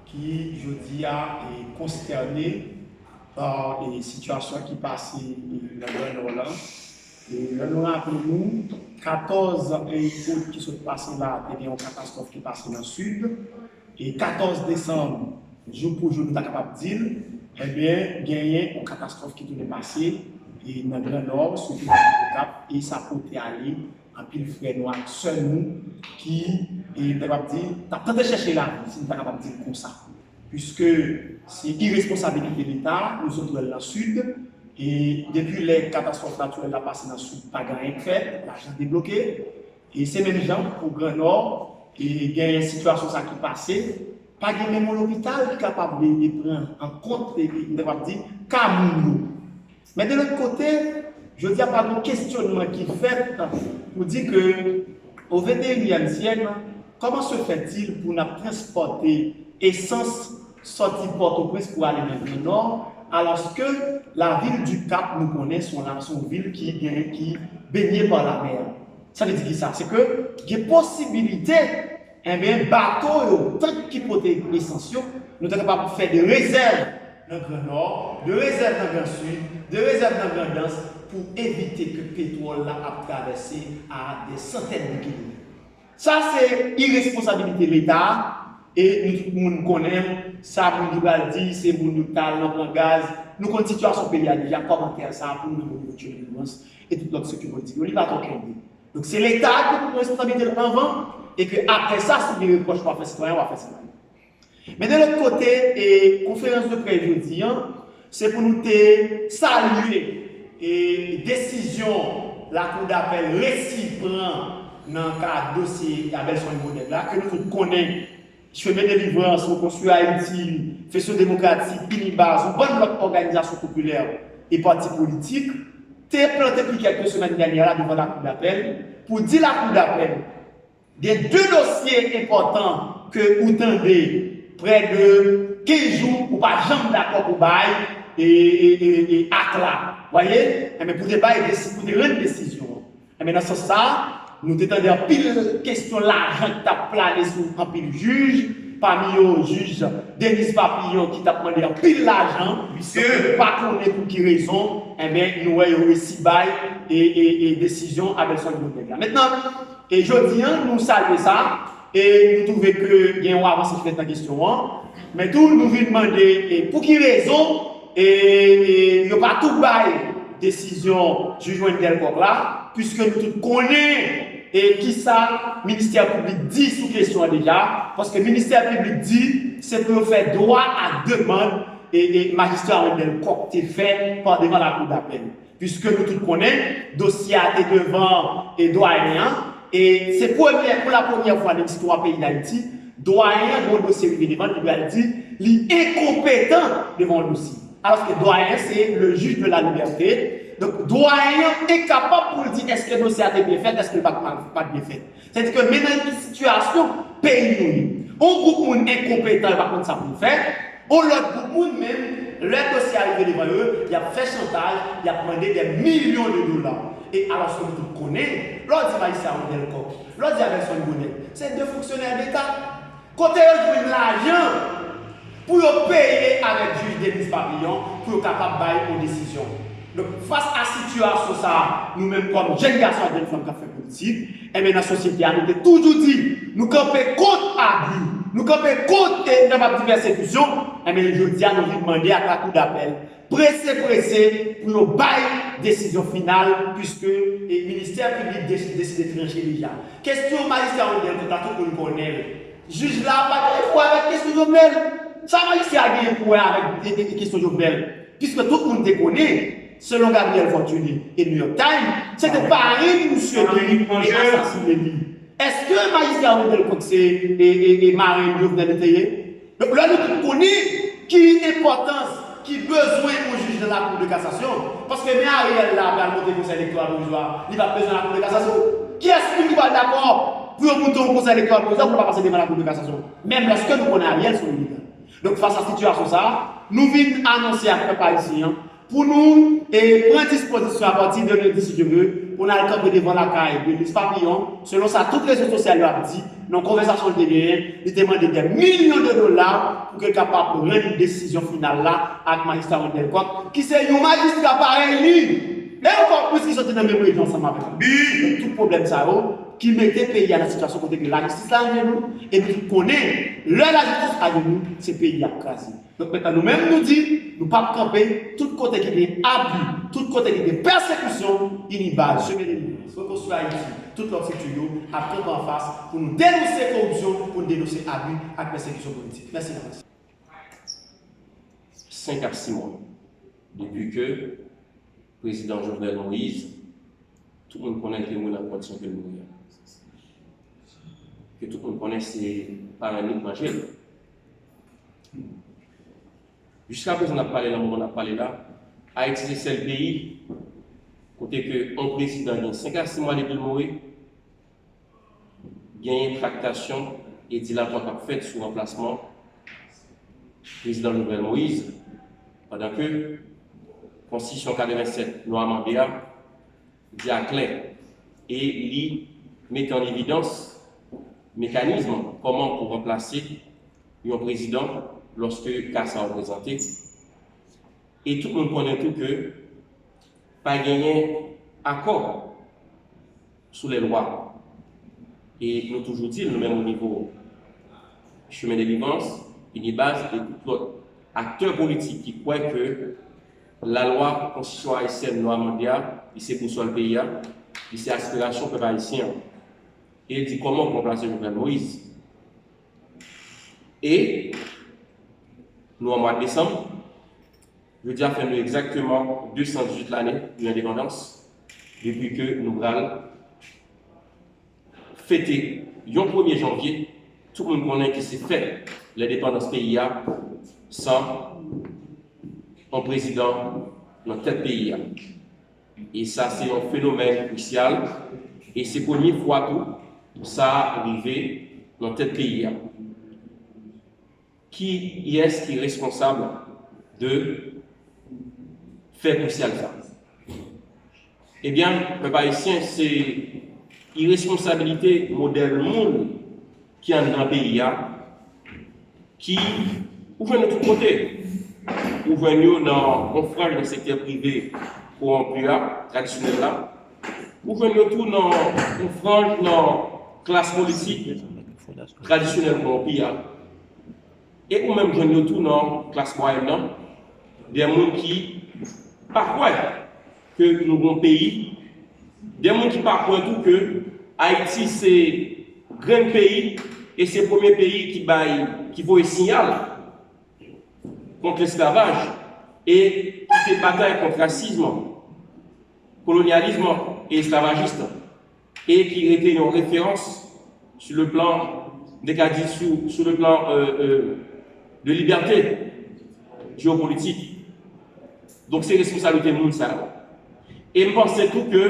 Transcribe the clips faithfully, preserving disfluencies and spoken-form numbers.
ki jodi a e konstène pa e sitiyasyon ki pase e nan Gran Nò lan. E lè nou raple nou, katòz e out ki sot pase la, te gen yon katastwòf ki pase nan Sid. E katòz desanm, jou pou jou, nou ta kapab di l, ebyen, genyen yon katastwòf ki tounen pase e nan Gran Nò, sou Okap, e sa pote ale anpil frè nou ak sè nou ki, e, m ta kapab di, t ap tante chèche lavi, si m ta kapab di l konsa. Piske se iresponsabilite Leta, nou sot wè l nan Sid, e depi lè katastwòf natirèl la pase nan Sid, pa gen anyen k fèt, lajan debloke, e se menm jan pou Gran Nò, e gen sitiyasyon sa ki pase, pa gen menm yon lopital ki kapab de, de pran an kont, e, e, m ta kapab di, ka moun yo. Men de lòt kote, jodi a pa gen kesyonman ki fèt pou di ke o venteyinyèm syèk, comment se fait-il pou n ap transpòte esans sòti Pòtoprens pou ale nan Gran Nò, alòske lavil di Kap, nou konnen, se yon, se yon vil ki gen, ki benye pa lamè. Sa vle di kisa? Se ke gen posibilite, enben, bato yo, tank ki pote esans yo, nou ta kapab fè de rezèv nan Gran Nò, de rezèv nan Gran Sid, de rezèv nan Grandans pou evite ke petwòl la ap travèse a de santèn de kilomèt. Sa se iresponsabilite Leta, e nou tout moun konnen sa moun ki pral di, se moun yo k ta al nan pran gaz. Nou konn sitiyasyon peyi a deja, kòmantè sa pou nou nan Revolisyon Delivrans e tout lòt estrikti politik yo, li pa twò kenbe. Donk, se Leta ki pou pran responsabilite l anvan, e ke apre sa, si gen repwòch w a fè sitwayen, w a fè sitwayen. Men de lòt kote, e, konferans de près jodi a, se pou nou te salye, e, desizyon Lakou dapèl resi pran nan ka dosye Abelson Godève la, ke nou tout konnen, Chemen Delivrans, Rekonstwi Ayiti, Festyon Demokratik, Inibaz, yon bann lòt òganizasyon popilè e pati politik, te plante pye kèlke semèn dènyè la devan Lakou dapèl pou di Lakou dapèl gen de dosye enpòtan ke ou tande prè de kenz jou ou pa janm dakò pou bay e, e, e, e ak la. Vwaye? Enben, pou te bay desi-, pou te rann desizyon an. Enben, nan sans sa, nou te tande anpil kesyon lajan ki t ap plane sou anpil jij, pami yo jij Denis Papillon ki t ap mande anpil lajan, piske nou pa konnen pou ki rezon, enben, nou wè yo resi bay e, e, e desizyon Abelson Godève la. Mentnan, e jodi a, nou salye sa, e nou twouve ke gen yon avanse ki fèt nan kesyon an, men tou, nou vin mande, e pou ki rezon, e, e yo pa tou bay desizyon jij Wendell Coq la, piske nou tout konnen e kisa ministè piblik di sou kesyon an deja, paske ministè piblik di se pou yo fè dwa a demann e, e majistra Wendell Coq te fè pa devan Lakou dapèl. Piske nou tout konnen, dosye a te devan e dwayen an, e se premyè, pou la premyè fwa nan istwa peyi Dayiti, dwayen an gen yon dosye rive devan l, li pral di li enkonpetan devan yon dosye. Alòske dwayen an se le juge de la liberté. Donk, dwayen an enkapab pou l di èske dosye a te byen fèt, èske l pa t mal, pa t byen fèt. Sètadi ke men nan ki sitiyasyon peyi nou ye. Yon gwoup moun enkonpetan, yo pa konn sa pou yo fè. Yon lòt gwoup moun menm, lè dosye a rive devan yo, y ap fè chantaj, y ap mande dè milyon de dola. E alòske nou tout konnen, lè w di majistra Wendell Coq, lè w di Abelson Godève, se de fonksyonè deta. Kote yo jwenn lajan pou yo peye avèk jij Denis Papillon pou yo kapab bay yon desizyon? Donk, fas a sitiyasyon sa a, nou menm kòm jèn gason ak jèn fanm k ap fè politik, enben, nan sosyete a, nou te toujou di, nou kanpe kont abi, nou kanpe kont, e, kapab di pèsekisyon, enben, jodi a, nou vin mande ak Lakou dapèl, prese, prese, pou yo bay desizyon final, piske, e, ministè piblik de-, deside tranche deja. Kesyon majistra Wendell Coq la, tout moun konnen l. Jij la pa gen pou wè avèk kesyon Jovenel. Sa majistra a genyen pou wè avèk, e, e, kesyon Jovenel? Piske tout moun te konnen, selon Gabriel Fortuné e New York Times, se te parenn misye ki te asasinen li. Èske majistra Wendell Coq se, e, e, e, marenn Jovenel li te ye? Donk, lè nou tout konnen ki enpòtans, ki bezwen yon jij nan Lakou de Kasasyon, paske men Ariel la pral monte Konsèy Elektoral Pwovizwa, li p ap bezwen Lakou de Kasasyon. Kiyès moun ki pral dakò pou yo monte yon Konsèy Elektoral Pwovizwa pou l pa pase devan Lakou de Kasasyon? Menm lòske nou konnen Ariel se yon iligal. Donk, fas a sitiyasyon sa a, nou vin anonse ak pèp ayisyen an, pou nou, e, pran dispozisyon apati de lendi, si Dye vle, pou n al kanpe devan lakay Denis Papillon, selon sa tout rezo sosyal yo ap di, nan konvèsasyon l te genyen, li te mande dè milyon de dola pou ke l kapab rann desizyon final la ak majistra Wendell Coq, ki se yon majistra parèy li. E ankò plis ki soti nan menm rejyon ansanm avèk li. Donk, tout pwoblèm sa yo ki mete peyi a nan sitiyasyon kote ke lajistis la ajenou, epi nou konnen, lè lajistis ajenou, se peyi a k kraze. Donk, mentnan, nou menm, nou di, nou p ap kanpe, tout kote ki gen abi, tout kote ki gen pèsekisyon, Unibaz, Chemin de Liberté, Rekonstwi Ayiti, tout lòt estrikti yo ap kanpe anfas pou nou denonse koripsyon, pou nou denonse abi ak pèsekisyon politik. Mèsi, mèsi. Senk a sis mwa depi ke prezidan Jovenel Moïse, tout moun konnen ke mouri nan kondisyon ke l mouri a. Ke tout moun konnen se paran li k manje l. Jiskaprezan n ap pale, nan moman n ap pale la, Ayiti se sèl peyi kote ke yon prezidan gen senk a sis mwa depi l mouri, genyen traktasyon e dilatwa k ap fèt sou ranplasman prezidan Jovenel Moïse, pandan ke konstitisyon katrevennsèt nou amande a di a klè e li mete an evidans mekanizm kòman pou ranplase yon prezidan lòske ka sa a prezante. E tout moun konnen tou ke pa genyen akò sou lè lwa. E nou toujou di l, nou menm o nivo Chemin de Liberté, Unibaz e tout lòt aktè politik ki kwè ke lalwa konstitisyon ayisyèn nou amande a, li se bousòl peyi a, li se aspirasyon pèp ayisyen an. E l di kòman pou ranplase Jovenel Moïse. E nou an mwa desanm, jodi a fè nou egzakteman de san dizuit lane de lendepandans, depi ke nou pral fete yon premye janvye, tout moun konnen ki se fèt lendepandans peyi a, san yon prezidan nan tèt peyi a. E sa se yon fenomèn krisyal, e se premye fwa tou sa rive nan tèt peyi a. Kiyès ki responsab de fè krisyal sa? Ebyen, pèp ayisyen, se iresponsabilite modèl moun ki anndan peyi a, ki ou jwenn yo tout kote. Ou jwenn yo nan yon franj nan sektè prive kowonpi a, tradisyonèl la. Ou jwenn yo tou nan yon franj nan klas politik tradisyonèl kowonpi a. E ou menm jwenn yo tou nan klas mwayèn nan, de moun ki pa kwè ke nou gon peyi, de moun ki pa kwè tou ke Ayiti se grenn peyi e se premye peyi ki bay, ki voye siyal kont lesklavaj e ki te batay kont rasism, kolonyalism e esklavajis, e ki rete yon referans sou le plan, m te ka di sou, sou le plan, euh, euh, de liberté géopolitique. Donk, se responsablite moun sa yo. E m panse tou ke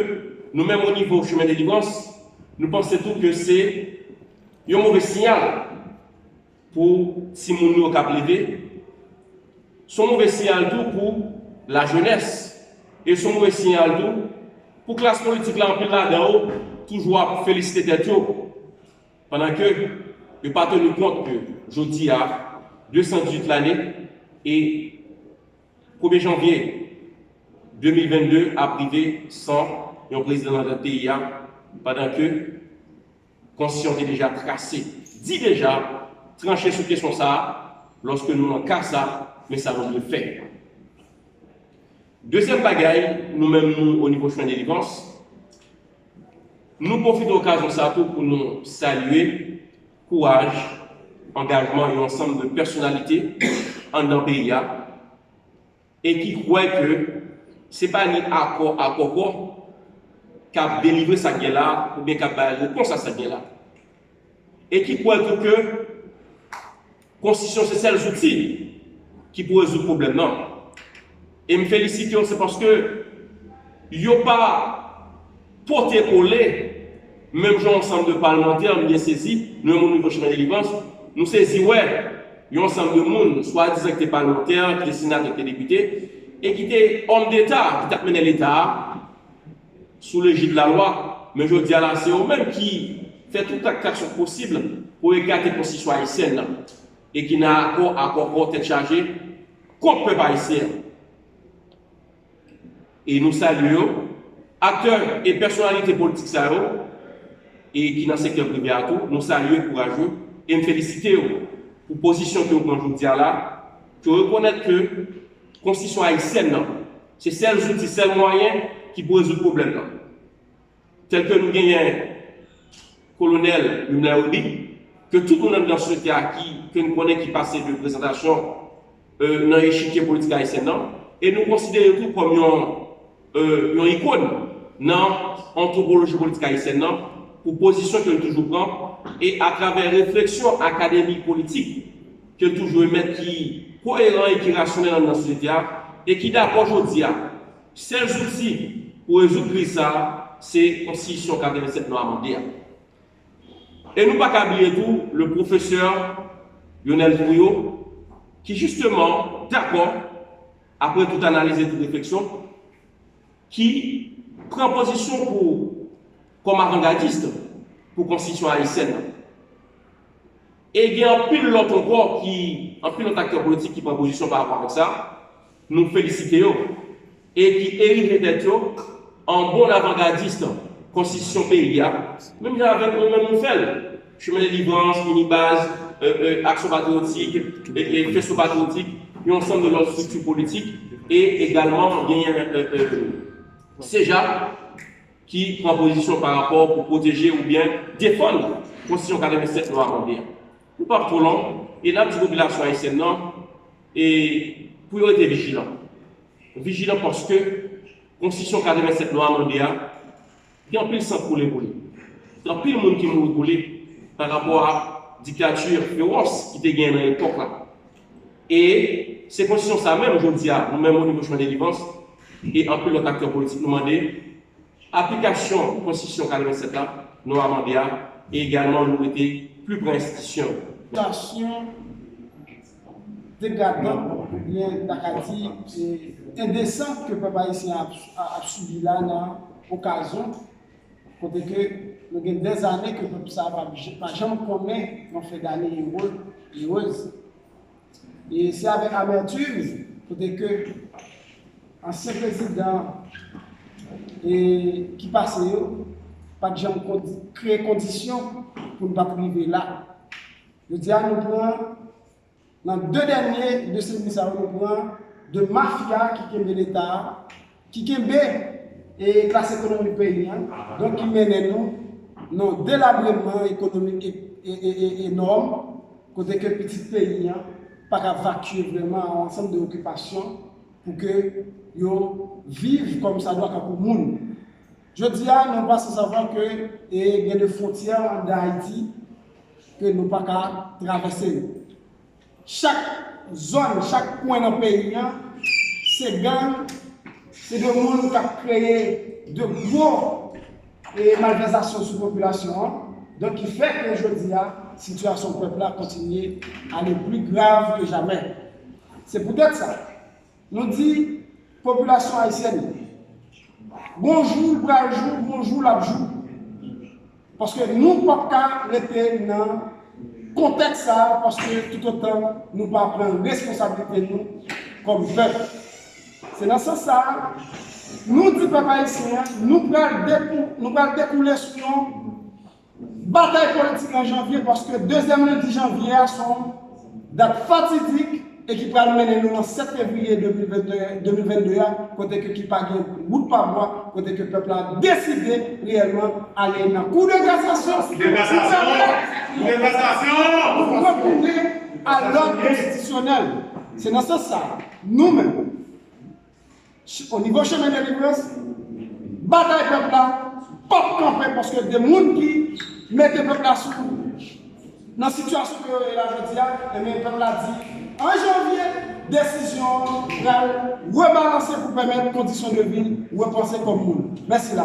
nou menm o nivo Chemin de Liberté, nou panse tou ke se yon move siyal pou timoun nou yo k ap leve. Se yon move siyal tou pou lajenès. E se yon move siyal tou pou klas politik la, anpil ladan yo toujou ap felisite tèt yo. Pandan ke yo pa teni kont ke jodi a, de san dizuit lane, e premye janvye de mil vennde ap rive san yon prezidan nan tèt peyi a, pandan ke konstitisyon te deja trase, di deja, tranche sou kesyon sa a, lòske nou nan ka sa, men sa nou dwe fè. Dezyèm bagay, nou menm nou, o nivo Chemin de Liberté, nou pwofite okazyon sa a tou pou nou salye kouraj, angajman yon ansanm de pèsonalite anndan peyi a, e ki kwè ke se pa ni akò akòkò k ap delivre sa k gen la, oubyen k ap bay repons a sa k gen la. E ki kwè tou ke konstitisyon se sèl zouti ki pou rezoud pwoblèm nan. E m felisite yo, se paske yo pa pote kole, menm jan yon ansanm de palmantè, m byen sezi, nou menm o nivo Chemin de Liberté, nou sezi wè yon ansanm de moun, swadizan ki te palmantè, ki te senatè, ki te depite, e ki te òm deta, ki t ap mennen leta a, sou lejid lalwa, men jodi a la, se yo menm ki fè tout aksyon posib pou ekate konstitisyon ayisyèn nan, e ki nan akò ak akò tèt chaje kont pèp ayisyen an. E nou salye yo, aktè e pèsonalite politik sa yo, e ki nan sektè prive a tou, nou salye, kouraje, e m felisite yo pou pozisyon ke yo pran jodi a la, ke yo rekonèt ke konstitisyon ayisyèn nan, se sèl zouti, sèl mwayen ki pou rezoud pwoblèm nan. Tèl ke nou genyen Kolonèl Luminel Roby, ke tout moun anndan sosyete a ki, ke n konnen ki pase de prezantasyon, euh, nan echikye politik ayisyèn nan, e nou konsidere l tou kòm yon, euh, yon ikòn nan antwopoloji politik ayisyèn nan, pou pozisyon ke l toujou pran, e atravè refleksyon akademik politik ke l toujou emèt ki koyeran e ki rasyonèl anndan sosyete a, e ki dakò jodi a, sèl zouti pou rezoud kriz sa a, se konstitisyon katrevennsèt nou amande a. E nou pa ka bliye tou le pwofesè Lionel Trouillot, ki jisteman dakò, apre tout analiz e tout refleksyon, ki pran pozisyon pou, kòm avangadis pou konstitisyon ayisyèn nan. E gen anpil lòt ankò ki, anpil lòt aktè politik ki pran pozisyon pa rapò avèk sa. Nou felisite yo. E ki erije tèt yo an bon avangadis konstitisyon peyi a. Menm jan avèk nou menm nou fè l. Chemen Delivrans, Minibaz, euh, euh, Aksyon Patriyotik, e, e Festo Patriyotik, yon ansanm de lòt estrikti politik, e egalman genyen, euh, euh, Sejap, ki pran pozisyon pa rapò pou pwoteje oubyen defann konstitisyon katrevennsèt nou amande a. Nou p ap twò long, e n ap di popilasyon ayisyèn nan, e pou yo rete vijilan. Vijilan paske konstitisyon katrevennsèt nou amande a, gen anpil san koule pou li. Gen anpil moun ki mouri pou li pa rapò a diktati fewòs ki te genyen nan epòk la. E se konstitisyon sa menm, jodi a, nou menm o nivo Chemen Delivrans, e anpil lòt aktè politik nou mande aplikasyon konstitisyon katrevennsèt la, nou amande a, e egalman nou rete pli pre enstitisyon yo. Sitiyasyon degradan, oubyen ta ka di, e, endesan ke pèp ayisyen ap, ap sibi la nan okazyon, kote ke nou gen dèzane ke pèp sa a pa, pa janm konnen yon fen dane ere, erez. E se avèk amètim, kote ke ansyen prezidan, e, ki pase yo, pa t janm kondi-, kreye kondisyon pou n pa t rive la. Jodi a, nou pran, nan de dènye deseni sa yo, nou pran de mafya ki kenbe Leta a, ki kenbe, e, klas ekonomik peyi a, donk ki mennen nou nan delabreman ekonomik e, e, e, e, enòm, kote ke pitit peyi a pa ka vakye vrèman a yon ansanm de okipasyon pou ke yo viv kòmsadwa tankou moun. Jodi a, nou pa san savwa ke, e, gen de fwontyè anndan Ayiti ke nou pa ka travèse yo. Chak zòn, chak kwen nan peyi a, se gang, se de moun k ap kreye de gwo, e, malvèzasyon sou popilasyon an. Donk, ki fè ke jodi a, sitiyasyon pèp la kontinye ale pli grav ke jamè. Se poutèt sa, nou di popilasyon ayisyèn, gon jou l pral jou, gon jou l ap jou. Paske nou p ap ka rete nan kontèks sa a, paske toutotan nou pa pran responsabilite nou kòm pèp. Se nan sans sa a, nou di pèp ayisyen an, nou pral dekou-, nou pral dekoule sou yon batay politik an janvye, paske dezyèm lendi janvye a se yon dat fatidik e ki pral mennen nou nan sèt fevriye de mil venn de, de mil venn de a, kote ke ki pa gen wout pa bwa, kote ke pèp la deside reyèlman ale nan kou de kasasyon pou pèmèt nou retounen a lòd konstitisyonèl. Se nan sans sa, nou menm, o nivo Chemen Delivrans, batay pèp la p ap kanpe, paske de moun ki mete pèp la sou, nan sitiyasyon ke yo ye la jodi a, ebyen, pèp la di, an janvye, desizyon an pral rebalanse pou pèmèt kondisyon de vi repanse kòm moun. Mèsi la.